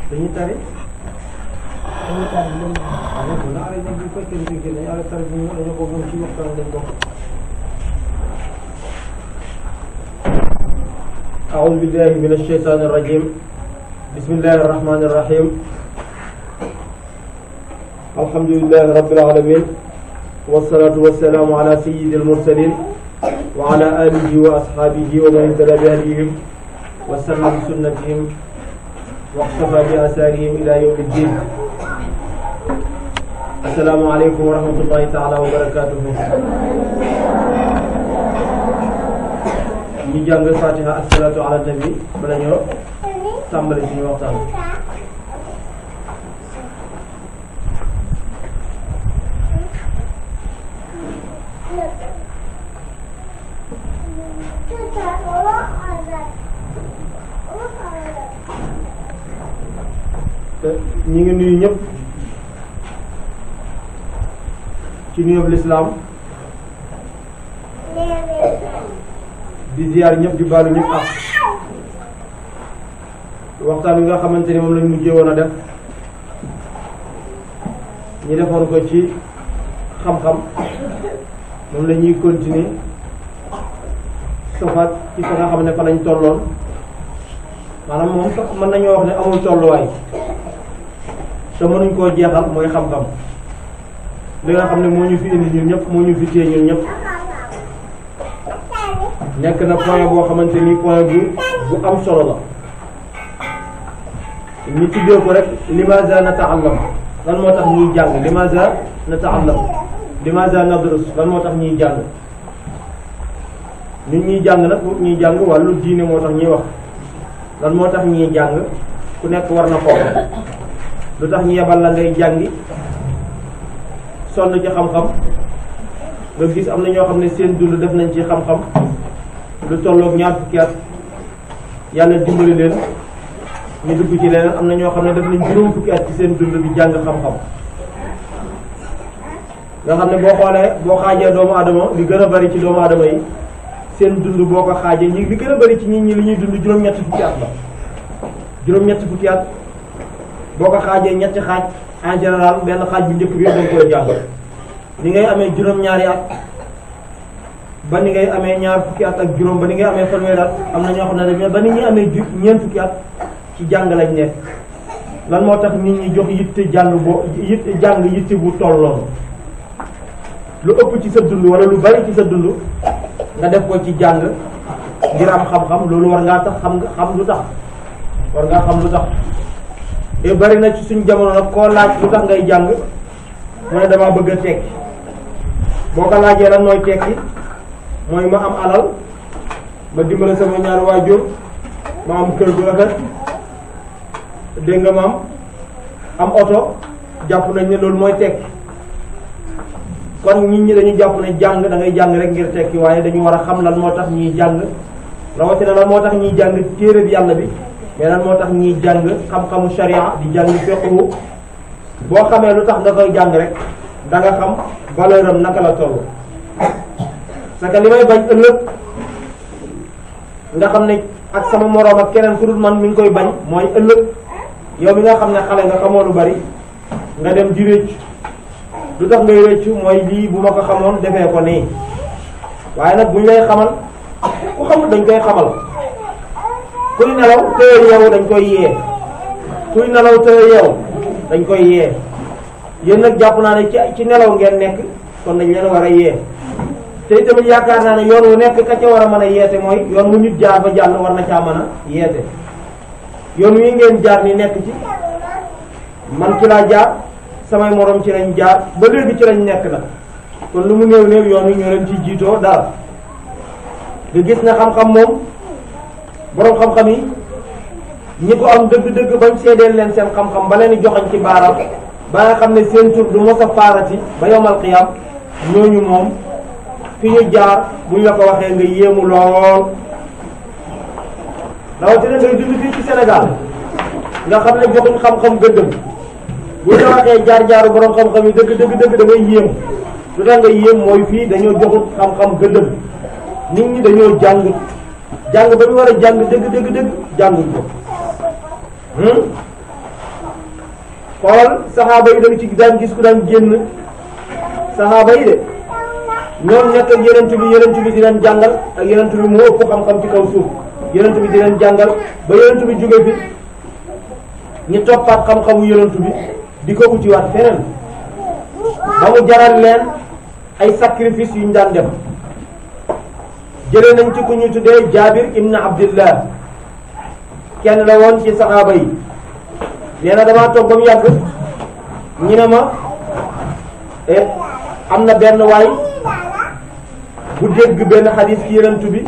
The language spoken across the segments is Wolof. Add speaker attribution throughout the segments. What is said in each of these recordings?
Speaker 1: dañuy tari bu fekkee ni génne ala tari bi dañu ko moom ci waxtaan lañ bokk. أعوذ بالله من الشيطان الرجيم بسم الله الرحمن الرحيم الحمد لله رب العالمين والصلاة والسلام على سيد المرسلين وعلى آله وأصحابه ومن اهتدى بهديهم واستنى بسنتهم واقتفى بآثارهم إلى يوم الدين. السلام عليكم ورحمة الله تعالى وبركاته. ñu jàng Fatiha ak salaatu ala nabi bala ñoo tàmbali suñu waxtaan. ñu ngi nuyu ñëpp ci nuyoob lislaam di ziyaar ñëpp di baalu ñëpp ak waxtaan wi nga xamante ni moom lañ mujjee woon a def ñu defoon ko ci xam-xam moom la ñuy continuer sofaat ci fa nga xam ne fa lañ tolloon maanaam moom sax mën nañoo wax ne amul tolluwaay te mënuñ koo jeexal mooy xam-xam li nga xam ne moo ñu fi indi ñun ñëpp moo ñu fi téye ñun ñëpp nekk na point boo xamante ni point bu am solo la ñu tuddee ko rek limaza nata'allam lan moo tax ñuy jàng limaza nata'allam limaza nadrus lan moo tax ñuy jàng ñun ñuy jàng nag ñuy jàng wàllu diine moo tax ñuy wax lan moo tax ñuy jàng ku nekk war na xool lu tax ñu yebal la ngay jàngi sonn ci xam-xam nga gis am na ñoo xam ne seen dund def nañ ci xam-xam lu tolloog ñaar fukki at yàlla dimbali leen ñu dugg ci leneen am na ñoo xam ne def nañ juróom fukki at ci seen dund bi jàng xam-xam nga xam ne boo xoolee boo xaajee doomu adama li gën a bari ci doomu adama yi seen dund boo ko xaajee ñi li gën a bari ci nit ñi li ñuy dund juróom-ñetti fukki at la juróom-ñetti fukki at boo ko xaajee ñetti xaaj en général benn xaaj bu njëkk bi dañ koy jàng ni ngay amee juróom-ñaari at ba ni ngay amee ñaar fukki at ak juróom ba ni ngay amee fanweeri at am na ñoo xam ne ba ni ñuy amee ñeent fukki at ci jàng lañ nekk lan moo tax nit ñi jox yitte jàng yitte bu tolloon lu ëpp ci sa dund wala lu bari ci sa dund nga def ko ci jàng ngir am xam-xam loolu war ngaa tax xam lu tax war ngaa xam lu tax et bari na ci suñ jamono nag koo laaj lu tax ngay jàng mu ne damaa bëgg a tekki boo ko laajee lan mooy tekki mooy ma am alal ma dimbale sama ñaari waajur ma am kër gu rafet dégg nga ma am oto jàpp nañ ne loolu mooy tekki kon nit ñi dañu jàpp ne jàng da ngay jàng rek ngir tekki waaye dañu war a xam lan moo tax ñuy jàng rawatina lan moo tax ñuy jàng téere bi yàlla bi mais lan moo tax ñuy jàng xam-xamu sharia di jàng fiqhu boo xamee lu tax nga koy jàng rek da nga xam valeur am naka la toll parce que li may bañ ëllëg nga xam ne ak sama moroom ak keneen ku dul man mi ngi koy bañ mooy ëllëg yow mi nga xam ne xale nga xamoo lu bari nga dem di réccu lu tax ngay réccu mooy lii bu ma ko xamoon defee ko nii waaye nag buñ lay xamal ku xamul dañ koy xamal kuy nelaw tëye yeewu dañ koy yee kuy nelaw tëye yeewu dañ koy yee yéen nag jàpp naa ne ci nelaw ngeen nekk kon dañ leen war a yee te itamit yaakaar naa ne yoon wu nekk ka ca war a mën a yeete mooy yoon wu nit jaar ba jàll war na caa mën a yeete yoon wi ngeen jaar ni nekk ci man ci laa jaar samay morom ci lañ jaar ba léegi ci lañ nekk nag kon lu mu néew néew yoon wi ñoo leen ci jiitoo dara nga gis ne xam-xam moom boroom xam-xam yi ñi ko am dëgg-dëgg bañ seedeel leen seen xam-xam ba leen joxañ ci baaraam ba nga xam ne seen tur du mos a faarati ba yowmal qiyaam ñooñu moom fi ñu jaar buñ la ko waxee nga yéemu lool rawatina ngay dund fii ci Sénégal nga xam ne joxuñ xam-xam gëddëm buñ la waxee jaar-jaaru borom xam-xam yi dëgg da ngay yéemu lu tax nga yéem mooy fii dañoo joxut xam-xam gëddëm nit ñi dañoo jàng ba ñu war a jàng dëgg jànguñ ko xool saxaaba yi dañ ci daan gis ku daan génn saxaaba yi de ñoom nekk ak yenent bi di leen jàngal ak yenent bi moo ëpp xam-xam ci kaw suuf yenent bi di leen jàngal ba yenent bi jóge fi ñu toppaat xam-xamu yenent bi di ko utiwaat feneen ba mu jaral leen ay sacrifice yu ñu daan def jëlee nañ ci ku ñu tuddee Jaabir ibn Abdillah kenn la woon ci saxaaba yi nee na damaa toog ba mu yàgg ñu ne ma am na benn waay bu dégg benn xadis ci yenentu bi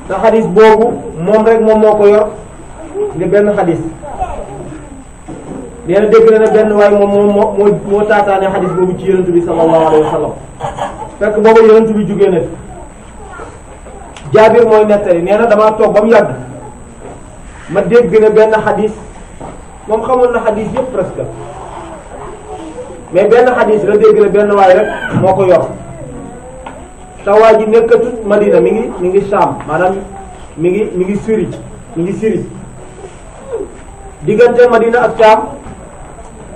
Speaker 1: te xadis boobu moom rek moom moo ko yor ne benn xadis nee na dégg na ne benn waay moom moo taataane xadis boobu ci yenentu bi sallallahu alayhi wa sallam fekk boobu yenentu bi jógee na fi Jaabir mooy nettali nee na damaa toog ba mu yàgg ma dégg ne benn xadis moom xamoon na xadis yëpp presque mais benn xadis la dégg ne benn waay rek moo ko yor te waa ji nekkatut Madina mi ngi Sham maanaam mi ngi Syrie diggante Madina ak Sham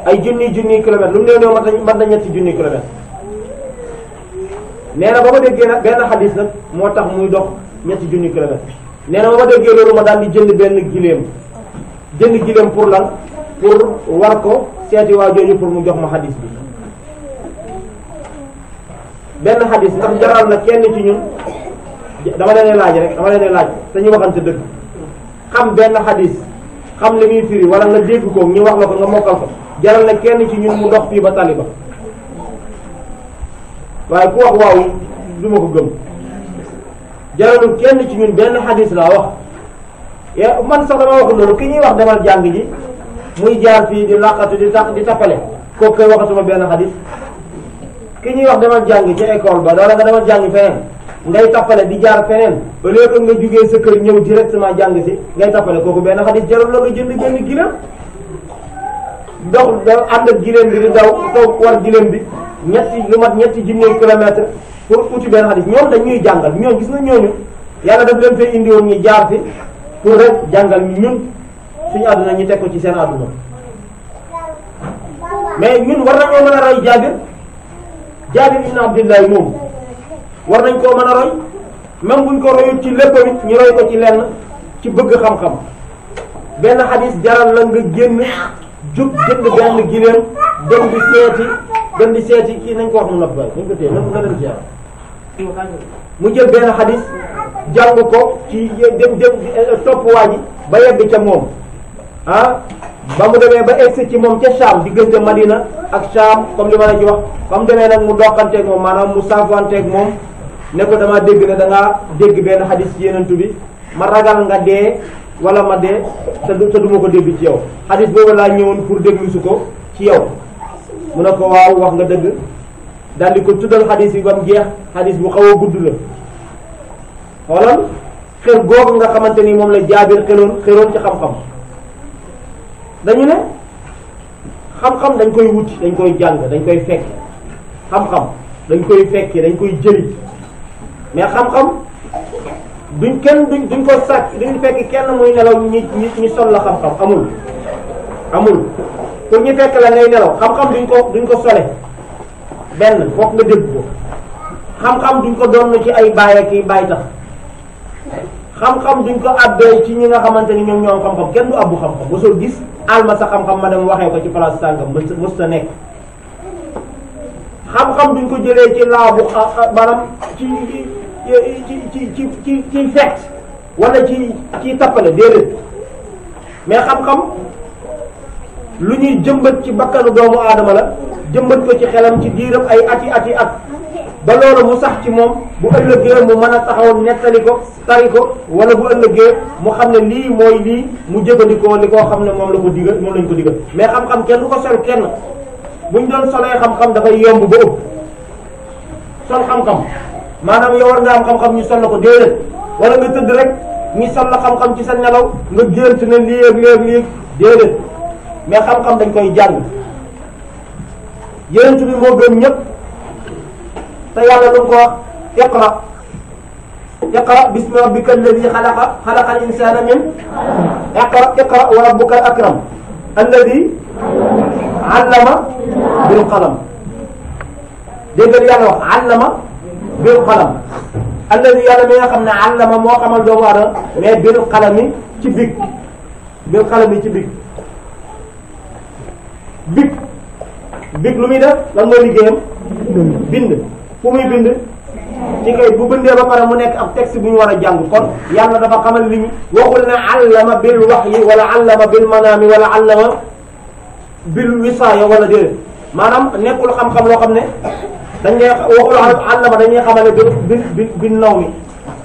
Speaker 1: ay junni kilomètres lu mu nee nee mat na ñetti junni kilomètres nee na ba ma déggee nag benn xadis nag moo tax muy dox ñetti junni kilomètres nee na ba ma déggee loolu ma daal di jënd gileem pour lan pour war ko seeti waa jooju pour mu jox ma xadis bi benn xadis ndax jaral na kenn ci ñun dama leen laaj te ñu waxante dëgg xam benn xadis xam li muy firi wala nga dégg ko ñu wax la ko nga mokkal ko jaral na kenn ci ñun mu dox fii ba taliba waaye ku wax waaw du ma ko gëm jaralul kenn ci ñun benn xadis laa wax man sax dama wax loolu ki ñuy wax demal jàng ji muy jaar fii di laqatu di tappale kooku koy waxatuma benn xadis ki ñuy wax demal jàng ci école ba dara nga demal jàng feneen ngay tappale di jaar feneen au lieu que nga jugee sa kër ñëw directement jàng si ngay tappale kooku benn xadis jarul la nga jënd benn gileem dox ànd ak gileem bi di daw toog war gileem bi lu mat ñetti junni kilomètre pour uti benn xadis ñoom dañuy jàngal ñoom gis nga ñooñu yàlla daf leen fay indi woon ñu jaar fi pour rek jàngal ñun suñu àdduna ñu teg ko ci seen àdduna mais ñun war nañoo mën a roy Jaabir ibn Abdillah moom war nañ koo mën a roy même buñ ko royut ci lépp it ñu roy ko ci lenn ci bëgg xam-xam benn xadis jaral la nga génn jub jënd benn gileem dem di seeti kii nañ ko wax mu nopp nañ ko téye na dem ziar mu jël benn xadis jàng ko ci dem topp waa ji ba yegg ca moom ba mu demee ba egsi ci moom ca Sham diggante Madina ak Sham comme li ma la ci wax ba mu demee nag mu doqanteeg moom maanaam mu saafanteeg moom ne ko damaa dégg ne dangaa dégg benn xadis ci yenentu bi ma ragal nga dee wala ma dee te du ma ko dégg ci yow xadis boobu laa ñëwoon pour déglu su ko ci yow mu ne ko waaw wax nga dëgg daal di ko tuddal xadis yi ba mu jeex xadis bu xaw a gudd la xoolal xër googu nga xamante ni moom la Jaabir xëroon ci xam-xam dañu ne xam-xam dañ koy wuti dañ koy jàng dañ koy fekk xam-xam dañ koy fekki dañ koy jëli mais xam-xam duñ ko sàcc duñ fekk kenn muy nelaw ñi sol la xam-xam amul pour ñu fekk la ngay nelaw xam-xam duñ ko sole benn foog nga dégg ko xam-xam duñ ko doon ci ay baay ak i baay tax xam-xam duñ ko abbee ci ñi nga xamante ni ñoom ñoo xam-xam kenn du abbu xam-xam mosoo gis alma sa xam-xam ma dem waxee ko ci place sàngam mës ta nekk xam-xam duñ ko jëlee ci laabu maanaam ci fekk wala ci tappale déedéet mais xam-xam lu ñuy jëmbat ci bakkanu doomu aadama la jëmbat ko ci xelam ci diiram ay ati at ba loolu mu sax ci moom bu ëllëgee mu mën a taxaw nettali ko tari ko wala bu ëllëgee mu xam ne lii mooy lii mu jëfandikoo li koo xam ne moom lañ ko digal mais xam-xam kenn du ko sol kenn buñ doon solee xam-xam dafay yomb ba ëpp sol xam-xam maanaam yow war nga am xam-xam ñu sol la ko déedéet wala nga tëdd rek ñu sol la xam-xam ci sa nelaw nga gént ne lii ak déedéet mais xam-xam dañ koy jàng yeneen bi moo gën ñëpp te yàlla lu mu ko wax iqra bismi rabbika alladi xalaqa al insana min iqra wa rabbuka al akram alladi allama bil qalam dégg nga yàlla wax allama bil qalam alladi yàlla mi nga xam ne allama moo xamal doomu aadama mais bil qalami ci big bil qalami ci big big lu muy def lan mooy liggéeyam bind fu muy bind ci kay bu bindee ba pare mu nekk ab texte bu ñu war a jàng kon yàlla dafa xamal li ñu waxul ne allama bil wahyi wala allama bil manami wala allama bil wisaaya wala déedéet maanaam nekkul xam-xam loo xam ne dañ lay waxul allama dañuy xamale bil nawmi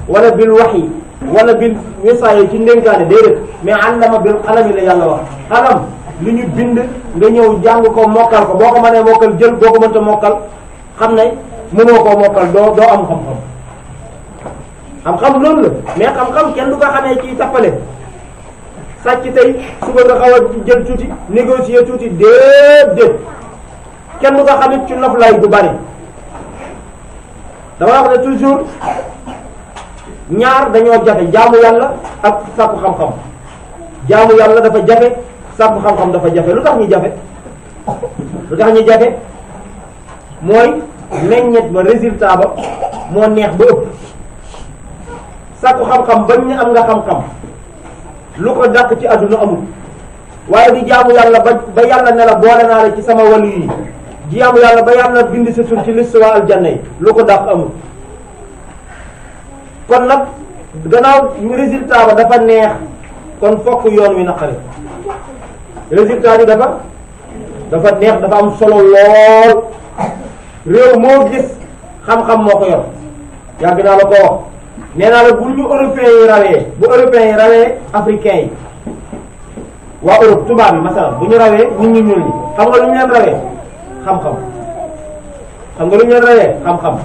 Speaker 1: wala bil wahyi wala bil wisaaya ci ndénkaane déedéet mais allama bil qalami la yàlla wax xalam li ñu bind nga ñëw jàng ko mokkal ko boo ko mënee mokkal jël boo ko mënta mokkal xam ne mënoo koo mokkal doo am xam-xam xam-xam loolu la mais xam-xam kenn du ko xamee ci tappale sàcc tey suba nga xaw a jël tuuti négocier tuuti déedéet kenn du ko xamit ci noflaay bu bari dama wax ne toujours ñaar dañoo jafe jaamu yàlla ak sàkku xam-xam jaamu yàlla dafa jafe sàkku xam-xam dafa jafe lu tax ñu jafe mooy meññet ba résultat ba moo neex ba ëpp sàkku xam-xam bañ ne am nga xam-xam lu ko dàq ci àdduna amul waaye di jaamu yàlla ba yàlla ne la boole naa la ci sama wàllu yi jaamu yàlla ba yàlla bind sa tur ci liste waa aljanna yi lu ko dàq amul kon nag gannaaw résultat ba dafa neex kon fokk yoon wi naqari résultat bi dafa neex dafa am solo lool réew moo gis xam-xam moo ko yor yàgg naa la ko wax nee naa la bu ñu européens yi rawee bu européens yi rawee africains yi waa Europe tubaab yi masalan bu ñu rawee nit ñu ñuul ñi xam nga lu ñu leen rawee xam-xam xam-xam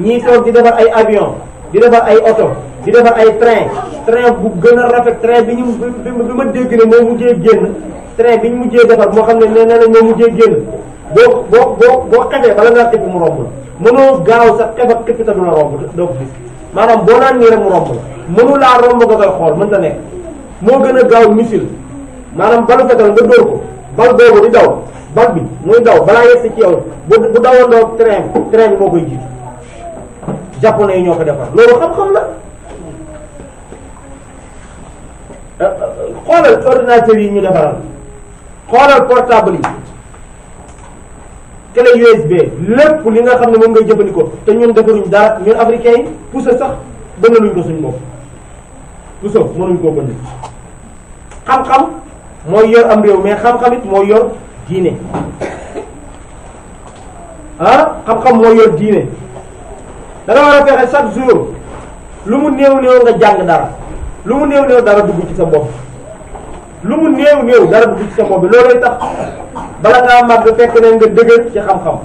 Speaker 1: ñii toog di defar ay avion di defar ay oto di defar ay train bu gën a rafet train bi ma dégg ne moo mujjee génn train bi ñu mujjee defar moo xam ne nee nañ moo mujjee génn boo xefee bala ngaa xëpp mu romb la mënoo gaaw sa xef ak xëpp ta du la romb doo ko gis maanaam boo naan nii rek mu romb la mënu laa romb nga koy xool mënta nekk moo gën a gaaw missile maanaam balu fetal nga dóor ko bal boobu di daw bal bi muy daw balaa yegg ci yow bu dawandoo train bi moo koy jiitu japonais yi ñoo ko defar loolu xam-xam la xoolal ordinateur yi ñu defaral xoolal portable yi clé USB lépp li nga xam ne moom ngay jëfandikoo te ñun defaruñ dara ñun africains yi pousse sax bënnaluñ ko suñ bopp pousse mënuñ koo bënd xam-xam mooy yor am réew mais xam-xam it mooy yor diine xam-xam mooy yor diine da nga war a fexe chaque jour lu mu néew nga jàng dara lu mu néew dara dugg ci sa bopp lu mu néew dara dugg ci sa bopp bi loolooy tax bala ngaa màgg fekk ne nga dëgër ci xam-xam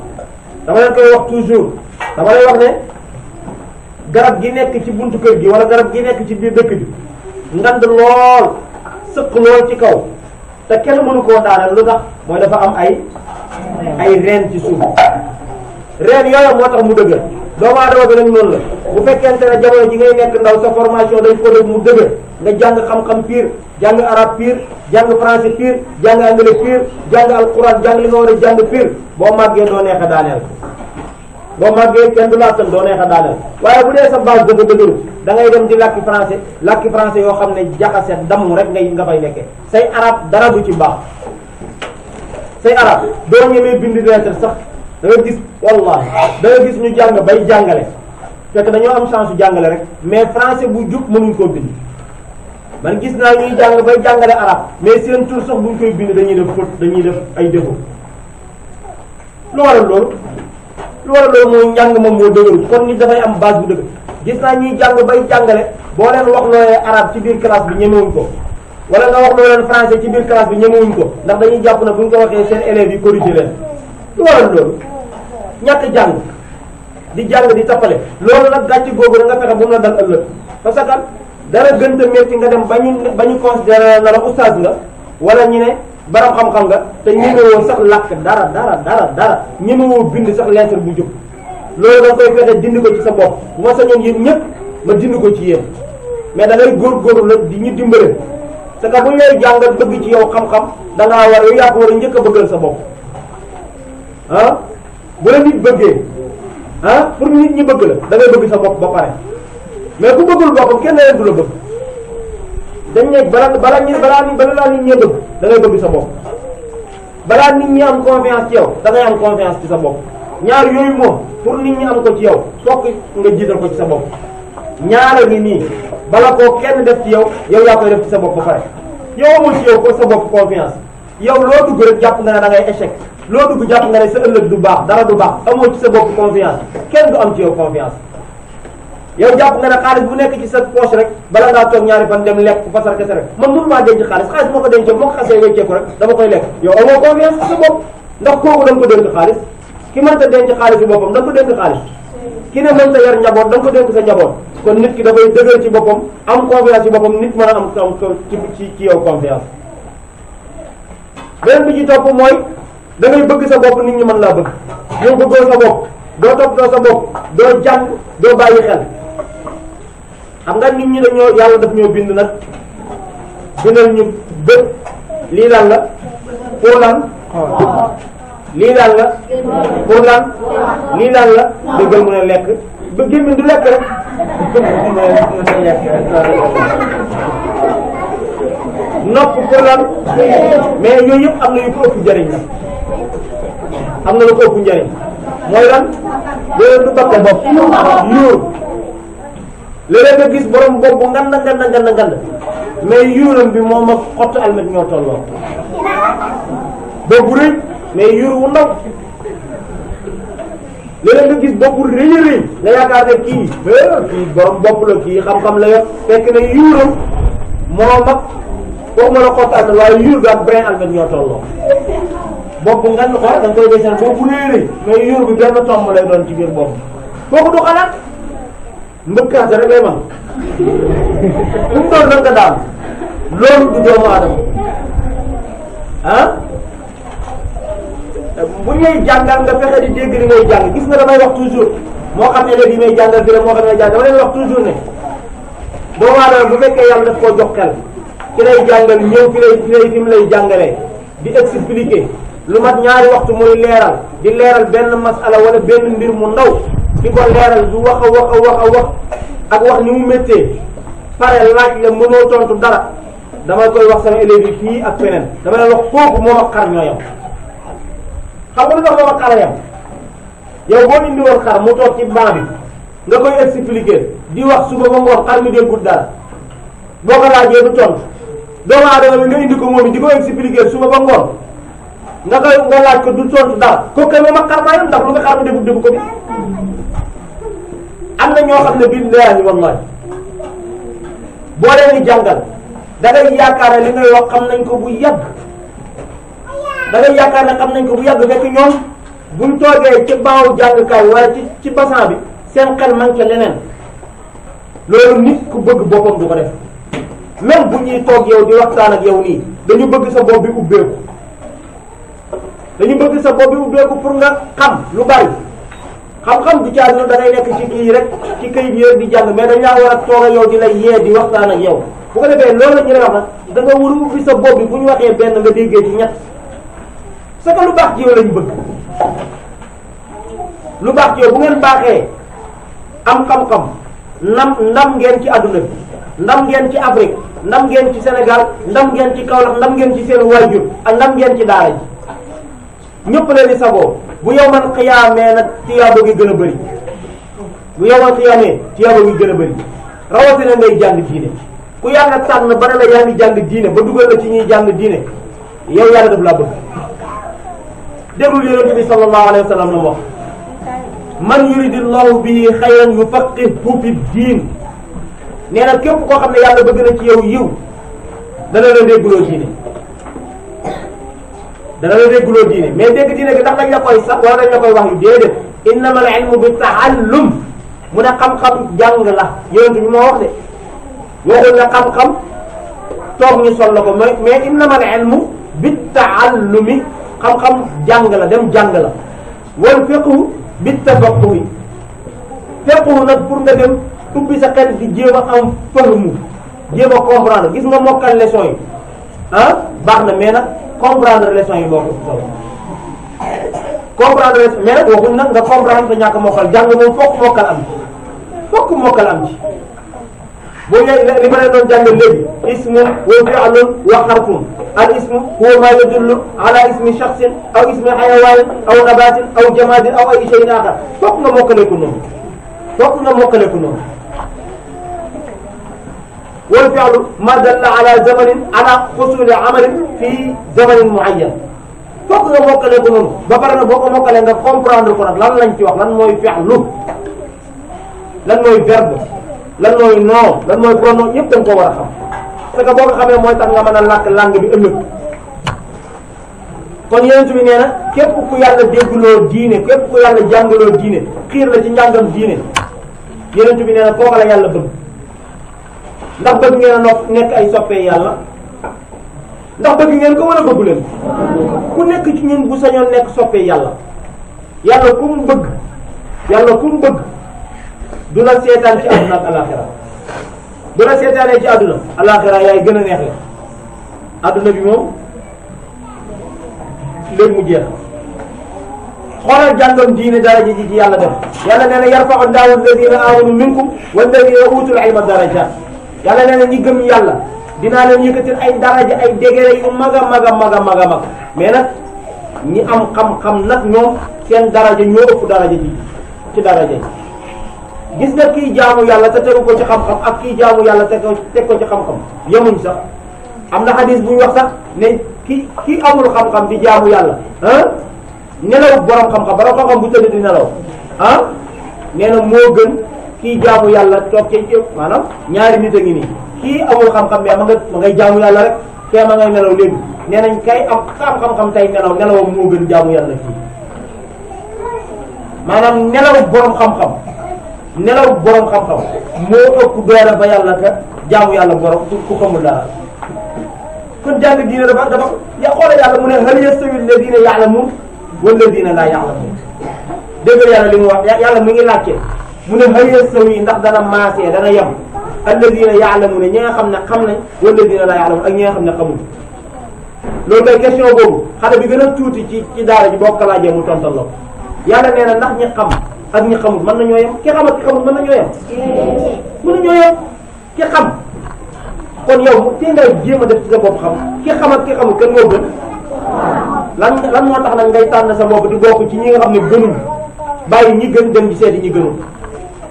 Speaker 1: dama leen koy wax toujours dama lay wax ne garab gi nekk ci buntu kër gi wala garab gi nekk ci biir dëkk bi ngand lool sëq lool ci kaw te kenn mënu koo daaneel lu tax mooy dafa am ay reen ci suuf reen yooyu moo tax mu dëgër doomu aadama bi nag noonu la bu fekkente ne jamono ji ngay nekk ndaw sa formation dañ ko def mu dëgër nga jàng xam-xam pire jàng arabe pire jàng français pire jàng anglais pire jàng alquran jàng li nga war a jàng pire boo màggee doo neex a daaneel boo màggee kenn du laa doo neex a daaneel waaye bu dee sa base dafa dëgëru da ngay dem di làkki français yoo xam ne jaxase damm rek nga fay nekkee say arabe dara du ci baax say arabe doo ñemee bind lettre sax da nga gis wallahi da nga gis ñu jàng bay jàngale fekk dañoo am chance su jàngale rek mais français bu jub mënuñ koo bind man gis naa ñuy jàng bay jàngale arab mais seen tur sax buñ koy bind dañuy def faute dañuy def ay défaut lu waral loolu mooy njàng moom moo dëgëru kon nit dafay am base bu dëgg gis naa ñuy jàng bay jàngale boo leen wax loolee arab ci biir classe bi ñemewuñ ko wala nga wax loo leen français ci biir classe bi ñemewuñ ko ndax dañuy jàpp na buñ ko waxee seen élèves yi corrigé leen lu waral loolu ñàkk jàng di jàng di tappale loolu nag gàcce googu da nga fexe bu mu la dal ëllëg parce que dara gën a métti nga dem ba ñu considéré na la oustaz nga wala ñu ne baram xam-xam nga te ñemewoo sax làkk dara ñemewoo bind sax lettre bu jóg loolu da nga koy fexe dindi ko ci sa bopp. bu ma sañoon yéen ñëpp ma dindi ko ci yéen mais da ngay góorgóorlu nag di ñu dimbale parce que bu ñu lay jàngal bëgg ci yow xam-xam da ngaa war yow yaa ko war a njëkk a bëggal sa bopp ah bu la nit bëggee ah pour nit ñi bëgg la da ngay bëgg sa bopp ba pare mais ku bëggul boppam kenn leen du la bëgg dañ ne balaa nit ñi bëgg da ngay bëgg sa bopp balaa nit ñi am confiance ci yow da ngay am confiance ci sa bopp ñaar yooyu moom pour nit ñi am ko ci yow fokk nga jiital ko ci sa bopp ñaara ngi nii bala koo kenn def ci yow yow yaa koy def ci sa bopp ba pare yow amul ci yow ko sa bopp confiance yow loo dugg rek jàpp nga ne da ngay échec loo dugg jàpp nga ne sa ëllëg du baax dara du baax amoo ci sa bopp confiance kenn du am ci yow confiance yow jàpp nga ne xaalis bu nekk ci sa poche rek bala ngaa toog ñaari fan dem lekk fasar kese rek man mënu maa denc xaalis moo ko dencee moo ko xasee wecceeku rek dama koy lekk yow amoo confiance ci sa bopp ndax kooku da nga ko dénk xaalis ki mënta denc xaalis bi boppam da nga ko dénk xaalis ki ne mënta yar njaboot da nga ko dénk sa njaboot kon nit ki dafay dëgër ci boppam am confiance ci boppam nit mën a am ci yow confiance beneen bi ci topp mooy da ngay bëgg sa bopp nit ñi mën laa bëgg yow bëggoo sa bopp doo toppatoo sa bopp doo jàng doo bàyyi xel xam nga nit ñi dañoo yàlla daf ñoo bind nag bindal ñu bët lii lan la pour lan lii lan la pour lan lii lan la dëggal mu ne lekk ba gémmiñ du lekk rek nopp pour lan mais yooyu yëpp am na yu ko ëpp njëriñ la am na lu ko ëpp njëriñ mooy lan léeg-léeg du bakke bopp yuur léeg-léeg nga gis borom bopp bu ngand mais yuuram bi moom ak xottu almet ñoo tolloo bopp bu rëy mais yuur wu ndaw léeg-léeg nga gis bopp bu rëy a rëy nga yaakaar ne kii borom bopp la kii xam-xam la yor fekk ne yuuram moom ak foofu ma la xottu almet waaye yuur bi ak brin almet ñoo tolloo bopp nga xool da nga koy desal bopp bu rëy rëy mais yuur bi benn tomb lay doon ci biir bopp kooku du xalaat mbëkkaate rek lay man fu mu doon nga daal loolu du doomu aadama ah bu ñuy jàngal nga fexe di dégg li ngay jàng gis nga damay wax toujours moo xam élèves yi may jàngal fii moo xam ne may jàng dama leen wax toujours ne doomu aadama bu fekkee yàlla daf koo jox xel ki lay jàngal ñëw fi mu lay jàngalee di expliquer lu mat ñaari waxtu muy leeral di leeral benn masala wala benn mbir mu ndaw di ko leeral du wax a wax ak wax ni mu méttee pare laaj la mënoo tontu dara dama koy wax sama élèves yi fii ak feneen dama leen wax kooku moom ak xar ñoo yam xam nga lu tax moom ak xar yam yow boo indi woon xar mu toog ci banc bi nga koy expliquer di wax suba ba ngoon xar mi déggul dara boo ko laajee du tontu doomu aadama bi nga indi ko moom di ko expliquer suba ba ngoon nga laaj ko du tontu dara kooku kay moom ak xar maa yam ndax lu nga xar mi defu ko bi am na ñoo xam ne billaahi wallahi boo leen di jàngal da ngay yaakaar ne li ngay wax xam nañ ko bu yàgg da ngay yaakaar ne xam nañ ko bu yàgg fekk ñoom buñ toogee ci baawu jàngkaay wala ci basan bi seen xel manqué leneen loolu nit ku bëgg boppam du ko def même bu ñuy toog yow di waxtaan ak yow nii dañu bëgg sa bopp bi ubbeeku pour nga xam lu bari xam-xam du caagin da ngay nekk ci kii rek ci këyit yi rek di jàng mais dañ laa war a toog ak yow di la yee di waxtaan ak yow bu ko defee loolu la ñu lay wax nag da nga war a ubbi sa bopp bi bu ñu waxee benn nga déggee ci ñett c'est que lu baax ci yow lañ bëgg lu baax ci yow bu ngeen baaxee am xam-xam ndam ngeen ci àdduna bi ndam ngeen ci Afrique ndam ngeen ci Sénégal ndam ngeen ci Kaolack ndam ngeen ci seen waajur ak ndam ngeen ci daara ji ñëpp leen di sagoo bu yowmal xiyaamee nag tiyaaba gi gën a bëri bu yowmal xiyaamee tiyaaba gi gën a bëri rawatina ngay jàng diine ku yàlla tànn ba ne la yaa ngi jàng diine ba dugal la ci ñuy jàng diine yow yàlla daf laa bëgg déglul yonent bi sallallahu alayhi wa sallam la wax man yuridillahu bihi xayran yufaqihu fi diin nee na képp koo xam ne yàlla bëgg na ci yow yiw dana la dégguloo diine mais dégg diine gi ndax dañ la koy sax wala dañ la koy wax yu déedéet innamal ilmu bi taallum mu ne xam-xam jàng la yonent bi moo wax de waxul ne xam-xam toog ñu sol la ko mais innamal ilmu bi taallumi xam-xam jàng la dem jàng la wal fiqhu bi tafaqquhi fekku nag pour nga dem ubbi sa xel di jéem a am fahmu jéem a comprendre gis nga mokkal leçon yi baax na mais nag comprendre leçon yi moo ko solo comprendre leçon mais nag waxuñ nag nga comprendre te ñàkk mokkal jàng moom fokk mokkal am ci boo ñëwee li ma leen doon jàngal léegi ismu wa fi'lun wa harfun al ismu huwa ma yadullu ala ismi shakhsin aw ismi hayawanin aw nabatin aw jamadin aw ay shay'in akhar fokk nga mokkale ko noonu wal fi'lu ma dalla ala zamanin ala husuli amalin fi zamanin muayyan fokk nga mokkale ko noonu ba pare nag boo ko mokkalee nga comprendre ko nag lan lañ ci wax lan mooy fi'lu lan mooy verbe lan mooy nom lan mooy pronom yëpp da nga ko war a xam parce que boo ko xamee mooy tax nga mën a làkk langue bi ëllëg kon yonent bi nee na képp ku yàlla déggloo diine képp ku yàlla jàngaloo diine xiir la ci njàngam diine yonent bi nee na kooka la yàlla bëgg ndax bëgg ngeen a nekk ay soppee yàlla ndax bëgg ngeen ko wala bëggu leen ku nekk ci ñun bu sañoon nekk soppee yàlla yàlla ku mu bëgg du la seetaan ci àdduna ak alaxira du la seetaanee ci àdduna alaxira yaay gën a neex la àdduna bi moom léegi mu jeex xoolal jàngam diine daraja ji ci yàlla def yàlla nee na yarfa'u llaahu alladina amanu minkum walladina utul ilma darajat yàlla nee na ñi gëm yàlla dinaa leen yëkkatil ay daraja ay degré yu mag a mais nag ñi am xam-xam nag ñoom seen daraja ñoo ëpp daraja ji ci daraja ji gis nga kii jaamu yàlla te tegu ko ci xam-xam ak kii jaamu yàlla teg ko ci xam-xam yemuñ sax am na xadis bu ñu wax sax ne kii amul xam-xam di jaamu yàlla nelaw borom xam-xam bu tëdd di nelaw nee na moo gën kii jaamu yàlla toog ci maanaam ñaari nit a ngi nii kii amul xam-xam mais ma ngay jaamu yàlla rek kee ma ngay nelaw léegi nee nañ kay am xam-xam tey nelawam moo gën jaamu yàlla kii maanaam nelaw borom xam-xam moo ëpp doole ba yàlla ka jaamu yàlla borom ku xamul dara kon jàng diine dafa ya xoole yàlla mu ne hal yastawi alladina ya'lamun walladina la ya'lamun dégg yàlla li mu wax yàlla mu ngi laajte mu ne hal yastawi ndax dana maasee dana yem alladina ya'lamun ñi nga xam ne xam nañ walladina la ya'lamun ak ñi nga xam ne xamuñ loolu kay question boobu xale bi gën a tuuti ci daara ji boo ko laajee mu tontal la yàlla nee na ndax ñi xam ak ñi xamul mën nañoo yem ki xam ak ki xamul mën nañoo yem ki xam kon yow tey ngay jéem a def ci sa bopp xam ki xam ak ki xamul kan moo gën lan moo tax nag ngay tànn sa bopp di bokk ci ñi nga xam ne gënul bàyyi ñi gën dem ci seeti ñi gënul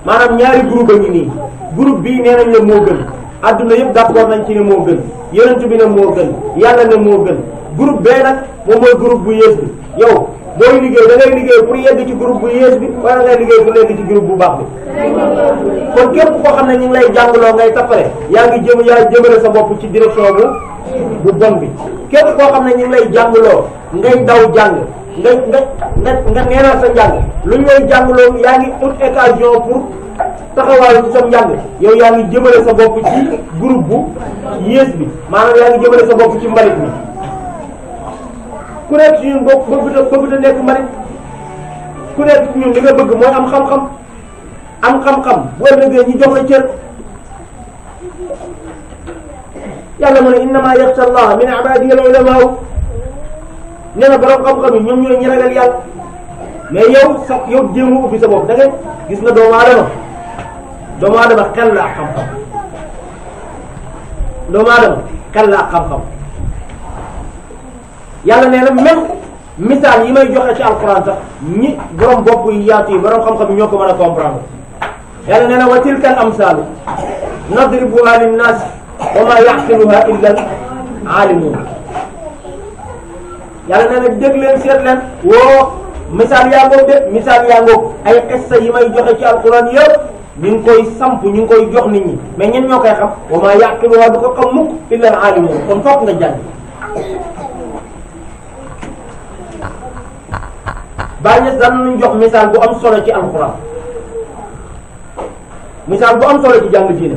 Speaker 1: maanaam ñaari groupe a ngi nii groupe bii nee nañ la moo gën adduna yëpp d'accord nañ ci ne moo gën yonent bi ne moo gën yàlla ne moo gën groupe bee nag moom mooy groupe bu yées bi yow booy liggéey da ngay liggéey pour yegg ci groupe bu yées bi wala ngay liggéey pour yegg ci groupe bu baax bi kon képp koo xam ne ñu ngi lay jàngaloo ngay tappale yaa jëmale sa bopp ci direction bu bon bi képp koo xam ne ñu ngi lay jàngaloo ngay daw jàng nga neenal sa njàng lu ñu lay jàngaloo yaa ngi ut occasion pour taxawaayu ci sa njàng yow yaa ngi jëmale sa bopp ci groupe bu yées bi maanaam yaa ngi jëmale sa bopp ci mbalit mi ku nekk ci ñun bëgg ta nekk mbalit ku nekk ci ñun li nga bëgg mooy am xam-xam bu ëllëgee ñu jox la cër yàlla mu ne innama yaxsha allah min ibadihi al ulama nee na borom xam-xam yi ñoom ñooy ñi ragal yàlla mais yow jéemu ubbi sa bopp da ngay gis nga doomu aadama xel la ak xam-xam doomu aadama xel la ak xam-xam yàlla nee na même misaal yi may joxe ci alquran sax ñi borom bopp yi yaatu yi borom xam-xam yi ñoo ko mën a comprendre yàlla nee na wa tilka al amsaalu nadribuha linnaas wa ma yaqiluha illa al aalimuun yàlla nee na dégg leen seet leen woo misaal yaa ngoog de misaal yaa ngoog ay xissa yi may joxe ci alquran yëpp ñu ngi koy samp ñu ngi koy jox nit ñi mais ñen ñoo koy xam wa ma yaqiluha du ko xam mukk illa al aalimuun kon fokk nga jàng bàyyi ñes daan nañu jox misaal bu am solo ci alquran misaal bu am solo ci jàng diine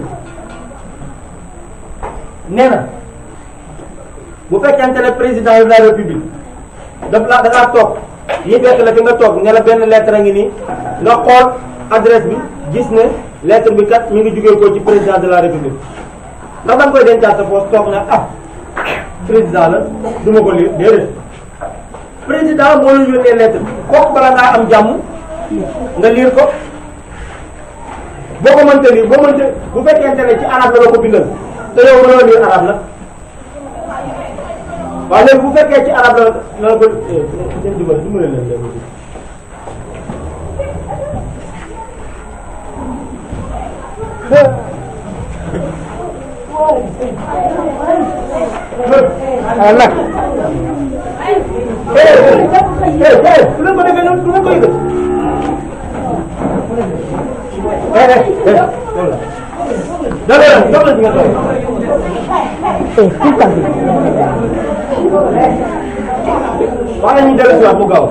Speaker 1: nee na bu fekkente ne président de la république da ngaa toog yi fekk la fi nga toog ne la benn lettre a ngi nii nga xool adresse bi gis ne lettre bi kat mi ngi jugee ko ci président de la république ndax da nga koy dencaat sa poche toog na président la du ma ko lire déedéet président moo la yónnee lettre kooku bala ngaa am jàmm nga lire ko boo ko mënta lire boo mënta bu fekkente ne ci arabe la ko bindal te yow mënoo lire arabe nag waaw léegi bu fekkee ci arabe la ko seen dimbali dimbali leen léegi nag su leen ko defee noonu du ma ko yëgal dara jox la ci nga toog waaye ñu dellu si waat bu gaaw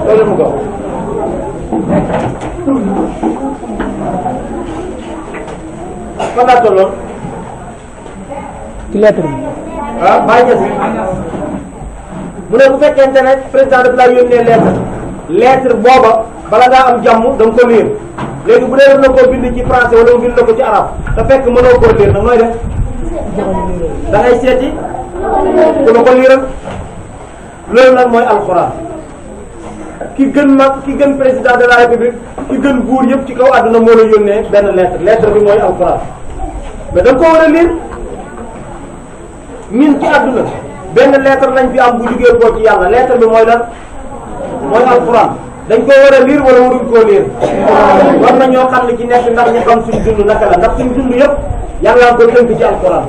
Speaker 1: cooli mu gaaw fan laa tolloon ci lettre bi bàyyi mu ne bu fekkente ne président daf laa yónnee lettre booba bala ngaa am jàmm da nga ko lire léegi bu dee def na koo bind ci français wala mu bind na ko ci arabe te fekk mënoo koo lire nag nooy def da ngay seeti ku la ko liiral loolu nag mooy alxuraan ki gën mag ki gën président de la république ki gën buur yëpp ci kaw àdduna moo la yónnee benn lettre bi mooy alxuraan mais da nga ko war a lire ñun ci àdduna benn lettre lañ fi am bu jugee koo ci yàlla lettre bi mooy lan mooy alxuraan dañ ko war a lire wala waruñ koo lire war na ñoo xam ne ci nekk ndax ñu xam suñ dund naka la ndax suñ dund yëpp yàlla ko tënk ci alxuraan